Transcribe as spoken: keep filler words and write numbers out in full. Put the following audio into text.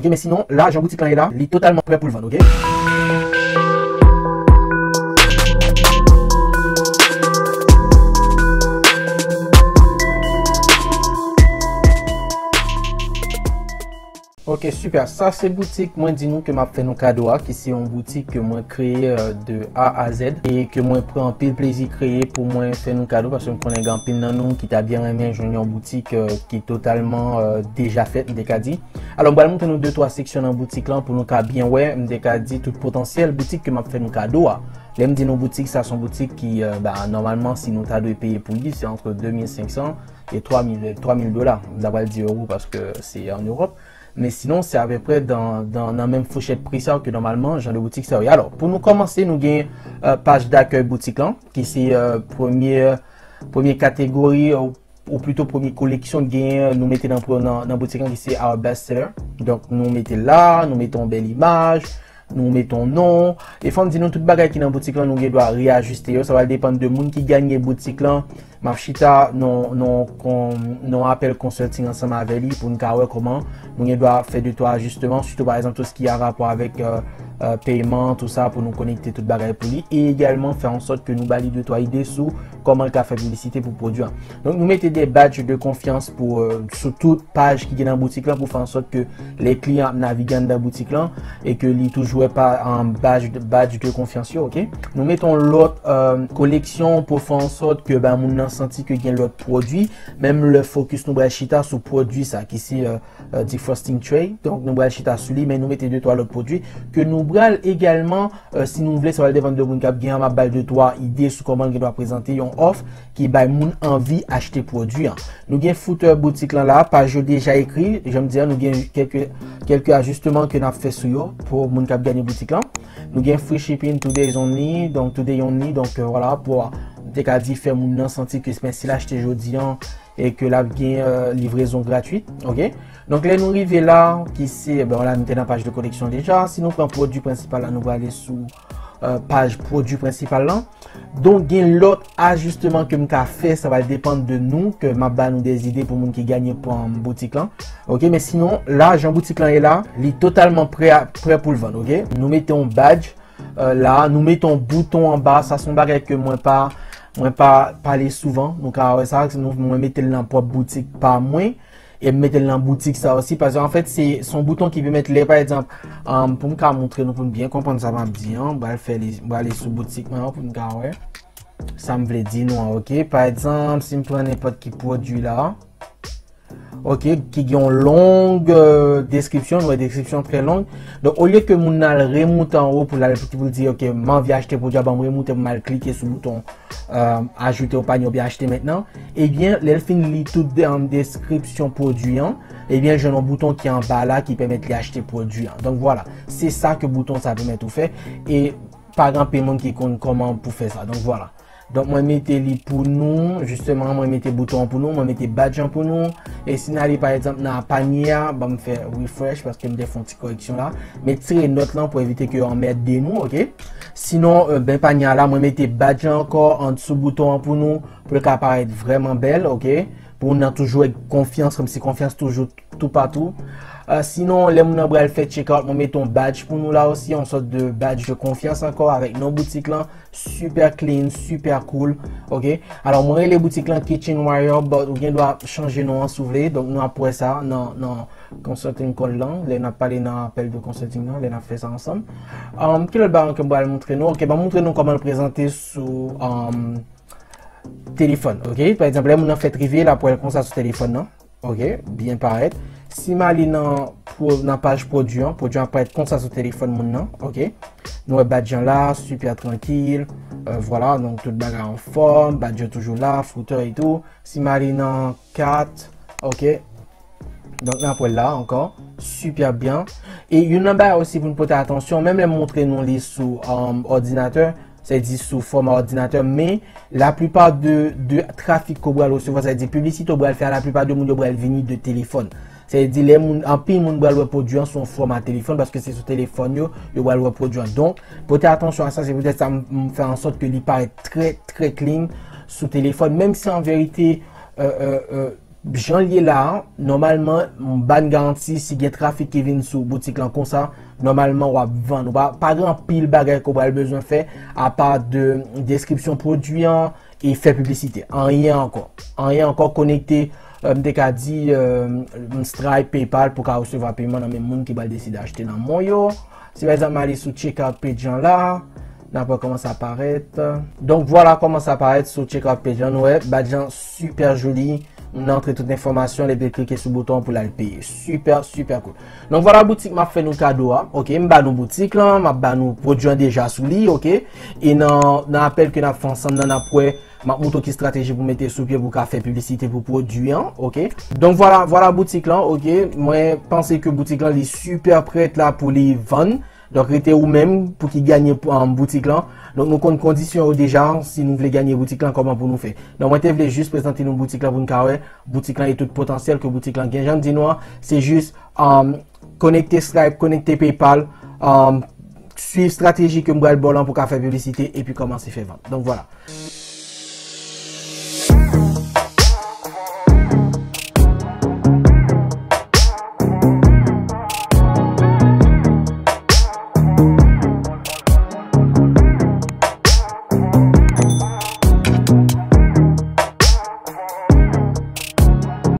Ok, men sinon, la, jan boutik lan ye la, li totalman prè pou l vann, ok? Ok, super. Sa se boutik mwen di nou ke m ap fè nou kado a, ki se yon boutik ke mwen kreye, euh, de A a Z e ke mwen pran anpil plezi kreye pou mwen fè nou kado, paske m konnen gen anpil nan nou ki ta byen renmen jwenn yon boutik, euh, ki totalman, euh, deja fèt, m te ka di. Alò, m pral montre nou de twa seksyon nan boutik lan pou nou ka byen wè, m te ka di, tout potansyèl boutik ke m ap fè nou kado a. Lè m di nou boutik, sa se yon boutik ki, euh, ba, nòmalman, si nou ta dwe peye pou li, se antre de mil senk san e twa mil, twa mil dola. M ta pral di euro paske se an Ewòp. Men sinon, se apeprè dan, dan, nan menm fouchèt pri sa ke nòmalman, jan de boutik sa yo ye. Alò, pou nou kòmanse, nou gen, euh, paj dakèy boutik lan, ki se, euh, premye, premye kategori, euh, ou plito premye koleksyon gen, nou mete nan, nan, nan boutik lan, ki se Our Best Seller. Donk, nou mete l la, nou mete yon bèl imaj, nou mete yon non. E fò m di nou, tout bagay ki nan boutik lan, nou gen dwa reyajiste yo. Sa va depann de moun ki ganye boutik lan. M ap chita nan, nan, kon, nan apèl consulting ansanm avè li pou n ka wè kòman nou gen dwa fè de twa ajisteman, sitou pa egzanp, tou sa ki a rapò avèk, euh, euh, peman, tou sa, pou nou konekte tout bagay pou li, e egalman fè an sòt ke nou ba li de twa ide sou kòman l ka fè piblisite pou pwodui an. Donk, nou mete de badge de konfyans pou, euh, sou tout paj ki gen nan boutik lan pou fè an sòt ke lè kliyan ap navige anndan boutik lan e ke li toujou wè pa, um, badge, badge de konfyans yo, ok? Nou mete yon lòt, euh, koleksyon pou fè an sòt ke, ben, moun nan santi ke gen lòt pwodui, menm lè fokis nou pral chita sou pwodui sa ki se, euh, euh, defrosting tray. Donk, nou pral chita sou li, men nou mete de twa lòt pwodui ke nou pral egalman, euh, si nou vle, sa pral depann de moun k ap gen an, m ap ba l de twa ide sou kòman l gen dwa prezante yon òf ki bay moun anvi achte pwodui an. Nou gen footer boutik lan la, paj yo deja ekri, jan m di an, nou gen kèlke, kèlke ajisteman ke n ap fè sou yo pou moun k ap gade boutik lan. Nou gen free shipping, two days only, donk two day only, donk, euh, vwala, pou, m te ka di, fè moun nan santi ke, men, si l achte jodi an e ke l ap gen, euh, livrezon gratwit, ok? Donk, lè nou rive la, ki se, ben, la, nou te nan paj de koleksyon deja. Si nou pran pwodui prensipal la, nou prale sou, euh, paj pwodui prensipal lan. Donk, gen lòt ajisteman ke m ka fè, sa va depann de nou, ke m ap ba nou de ide pou moun ki ganye pran boutik lan. Ok, men sinon, la, jan boutik lan ye la, li totalman prè a, prè pou l vann, ok? Nou mete yon badge, euh, la, nou mete yon bouton anba, sa se yon bagay ke mwen pa, mwen pa pale souvan, nou ka wè sa, nou, mwen mete l nan pwòp boutik pa mwen, e m mete l nan boutik sa osi, paske anfèt, se, se yon bouton ki pèmèt lè, pa egzanp, um, pou m ka montre nou, pou n byen konprann sa m ap di an, m pral fè li, m pral ale sou boutik mwen an pou n ka wè sa m vle di nou an, ok? Pa egzanp, si m pran nenpòt ki pwodui la, ok, ki gen yon long, euh, deskripsyon, nou wè deskripsyon trè long. Donk, olye ke moun nan al remoute anwo pou l al, pou l di, ok, m anvi achte pwodui a, ban m remoute pou m al klike sou bouton, euh, ajoute au panier oubyen achte mentnan, ebyen, lè l fin li tout de, an deskripsyon pwodui an, ebyen, jwenn yon bouton ki anba la ki pèmèt li achte pwodui an. Donk, vwala, se sa ke bouton sa pèmèt ou fè. E pa gen anpil moun ki konn kòman pou fè sa. Donk, vwala. Donk, mwen mete li pou nou, jisteman, mwen mete bouton an pou nou, mwen mete badge an pou nou. E si n ale, pa egzanp, nan panye a, ban m fè refresh, paske m te fè yon ti koreksyon la. Men tire nòt lan pou evite ke yo anmède nou, ok? Sinon, euh, ben, panye a la, mwen mete badge lan ankò andesou bouton an pou nou, pou l ka parèt vrèman bèl, ok? Pou moun nan toujou wè konfyans, kòmsi konfyans toujou toupatou. Euh, sinon, lè moun nan pral fè check out, mwen mete yon badge pou nou la osi, yon sòt de badge de konfyans ankò avèk non boutik lan, super clean, super cool, ok? Alò, mwen rele boutik lan Kitchenware, but ou gen dwa chanje non an si w vle, donk nou ap wè sa nan, nan consulting call lan, lè n ap pale nan apèl de consulting lan, lè n ap fè sa ansanm. Um, ki lòt bagay ke m pral montre nou? Ok, ban m montre nou kòman l prezante sou, um, telefòn, ok? Pa egzanp, lè moun nan fèk rive, l ap wè l konsa sou telefòn nan. Ok, byen parèt. Si m ale nan, nan paj pwodui an, pwodui an parèt konsa sou telefòn moun nan, ok? Nou wè badge lan la, super trankil, euh, vwala, donk tout bagay anfòm, badge yo toujou la, footer e tou. Si m ale nan kat, ok? Donk n ap wè l la ankò, super byen. E youn nan bagay osi pou n pote atansyon, menm lè m montre nou li sou, um, òdinatè, sa vle di sou fòma òdinatè, men laplipa de, de trafik ke w pral resevwa, sa vle di piblisite w pral fè a, laplipa de moun yo pral vini de telefòn. Sa vle di lè moun, anpil moun pral wè pwodui an sou yon fòma telefòn, paske se sou telefòn yo, yo pral wè pwodui an. Donk, pote atansyon a sa, se poutèt sa m, m fè an sòt ke li parèt trè, trè clean sou telefòn, menm si an verite, euh, euh, euh, Jan l ye la a, nòmalman, m ba n garanti si gen trafik ki vin sou boutik lan konsa, nòmalman w ap vann. Ou pa, pa gen anpil bagay ke w pral bezwen fè, apa de deskripsyon pwodui an e fè piblisite. Anyen ankò. Anyen ankò konekte, euh, m te ka di, euh, Stripe, PayPal pou ka resevwa peman nan men moun ki pral deside achte nan men w yo. Si pa egzanp, m ale sou checkout page an la, n ap wè kòman sa parèt. Donk, vwala kòman sa parèt sou checkout page an. Nou wè, badge lan super joli. M antre tout enfòmasyon, epi klike sou bouton pou l al peye. Super, super cool. Donk, vwala boutik m ap fè nou kado a. Ok, m ba nou boutik lan, m ap ba nou pwodui an deja sou li, ok. E nan, nan apèl ke n ap fè ansanm nan, n ap wè, m ap montre w ki estrateji pou mete sou pye pou w ka fè piblisite pou pwodui an, ok. Donk, vwala, vwala boutik lan, ok. Mwen panse ke boutik lan, li super prèt la pou li vann. Donk, rete ou menm pou ki ganye, um, boutik lan. Donk, nou konn kondisyon yo deja, si nou vle ganye boutik lan, kòman pou nou fè. Donk, mwen te vle jis prezante nou boutik lan pou nou ka wè boutik lan e tout potansyèl ke boutik lan gen. Jan m di nou an, se jis, um, konekte Stripe, konekte PayPal, um, swiv estrateji ke m pral ba w lan pou ka fè piblisite epi kòmanse fè vant. Donk, vwala.